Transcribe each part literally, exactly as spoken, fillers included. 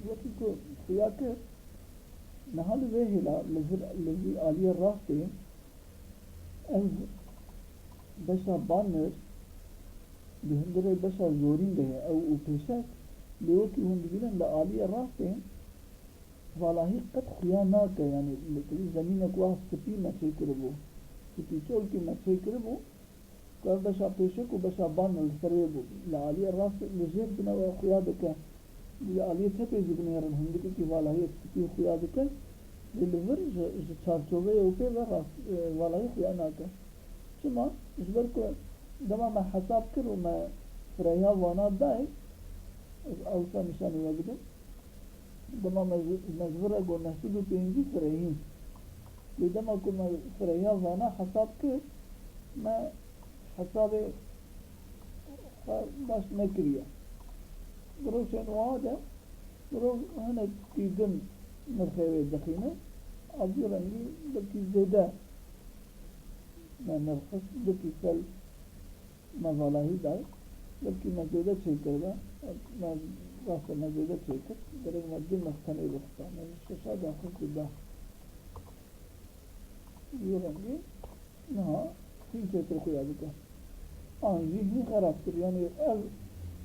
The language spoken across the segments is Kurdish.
Wekî ku xuya kir, niha li vê hêla, li vir, li vî aliyê rastê, ev beşa banir di hundirê beşa zorîn de ye, ew û pêşek, lê wekî hûn dibînin li aliyê rastê, valahî qet xuya nake, yanî li, li zemînek wiha spî me çêkiribû, spî çolkî me çêkiribû, ku ev beşa pêşek û beşa ban li ser wê bû. Li aliyê rastê, li jêr bine we xuya dike. Li aliyê çepê jî binêrin, hindikekî valahiyê spî xuya dike. Lê li vir ji, ji çarçoveyê û pê ve rast, e, valahî xuya nake. Çima? Ji ber ku dema me hesab kir û me firehiya vana dayê, ez awsa nîşanî we bidim. Dema me ji, me ji vir re got neh sed û pêncî firehî. Lê dema ku me firehiya vana hesab kir, me hesabê xwe baş nekiriye. Di rewşên wiha de mirov hinekî din nirxê wê dixîne, a vî rengî belkî zêde me nirxist, du pîksel me valahî dayî, belkî me zêde çêkiribe, me, rast e, me zêde çêkir, gerek me du nirx tenê bixista, me ji şeşa daxist du deh. Vî rengî niha hîn çêtir xuya dike. An jî hîn xerabtir. Yanî ev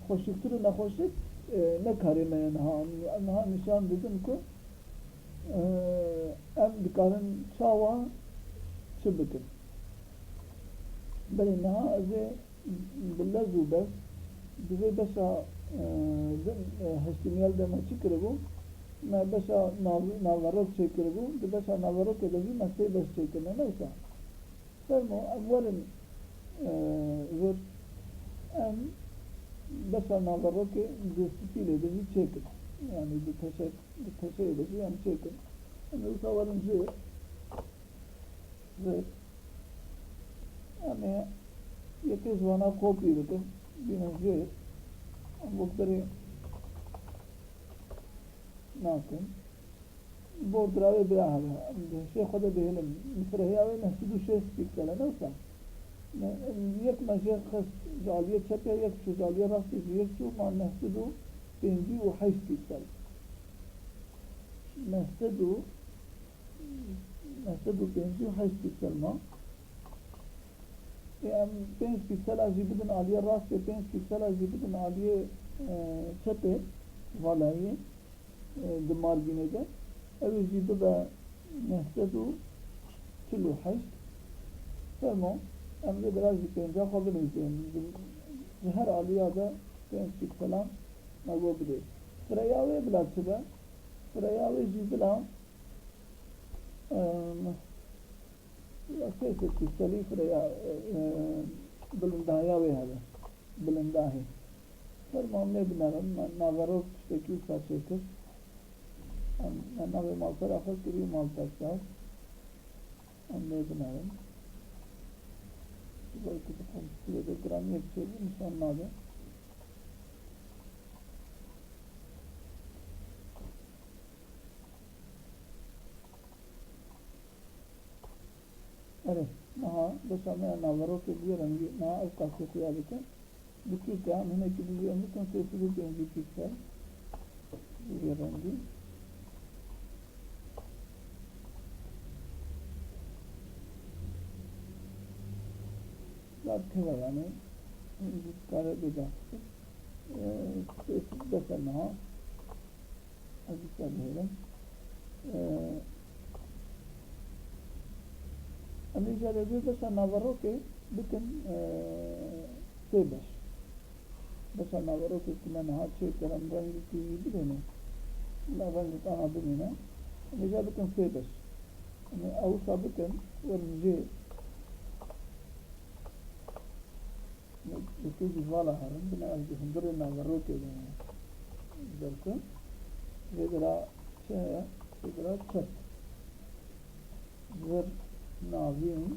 xweşiktir û nexweşik, e, ne karê me ye niha. Em niha nîşan didin ku, e, em dikarin çawa çi bikin. Belê niha ez ê bi lez û bez di vê beşa, e, din, e, H T M L de me çi kiribû? Me beşa nav-, naverok çêkiribû. Di beşa naverokê de jî me sê beş çêkirine. Ne wisa? Fermo, em werin, e, vir, em beşa naverokê di stîlê de jî çêkin. Yanî di teşek-, di teşeyê de jî em çêkin. Em ê wisa werin jêr. Vir. Em ê yekê ji wana kopî bikin. Bînin jêr. Em wek berê nakin. Bordirawê bila hebe. Em di hişê xwe de dihêlin. Firehiya wê neh sed û şêst pîksel e, ne wisa? Ne, yek me jê xist ji aliyê çepê, yek çû ji aliyê rastê, ji yek çû ma neh sed û pêncî û heşt pîksel. Neh sed û, neh sed û pêncî û heşt pîksel ma. Ê, em pênc pîksela jî bidin aliyê rastê, pênc pîksela jî bidin aliyê, e, çepê, valayê, e, di margînê de. Ew ê jî bibe neh sed û çil û heşt. Fermo, em vê bira jî pênca xwe binivîsînin. Ji, ji her aliya de pênc pîkselan me bo bidê. Fireya wê bila çi be? Fireya wê jî bila, em, ya sê sed pîkselî fireya, e, e, bilindaya wê hebe. Bilindahê. Fermo em lê binerin, me naverok tiştekî wisa çêkir. Em, me navê malpera xwe kirî malpersa. Em lê binerin. Ji ber ku di kompîterê de giraniyek çêbû nîşan nade. Erê, niha beşa me ya naverokê bûye rengî, niha ev qasî xuya bikin. Bi çû te em hinekî dijî em bikin sê sed û pêncî pîksel. Ji vê rengî. Ya keve yani, dikare bêda. Ee, sê sed bes e niha. Ez dîsa dihêlim. Ee, em ê jî vê beşa naverokê bikin, ee, sê beş. Beşa naverokê ku me niha çêkir, em rengekî jî bidêne. Bila rengek aha bimîne. Em ê jî bikin sê beş. Em ê ew wisa bikin, werin jê. Yekê jî vala herin, bine ez ji hundirê naverokê de derxim. Vê bira çi heye? Vê bira çep. Vir navîn.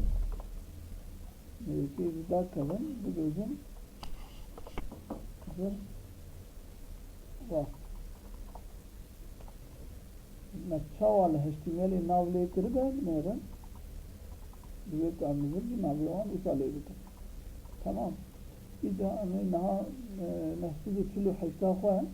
Yekê jî dakevin, bibêjin vir rast. Me çawa li H T M L'ê nav lê kiribe, binêrin. Divê ku em li vir jî navê wan wisa lê bikin. Temam. Îca em ê niha, e, neh sed û çil û heşta xwe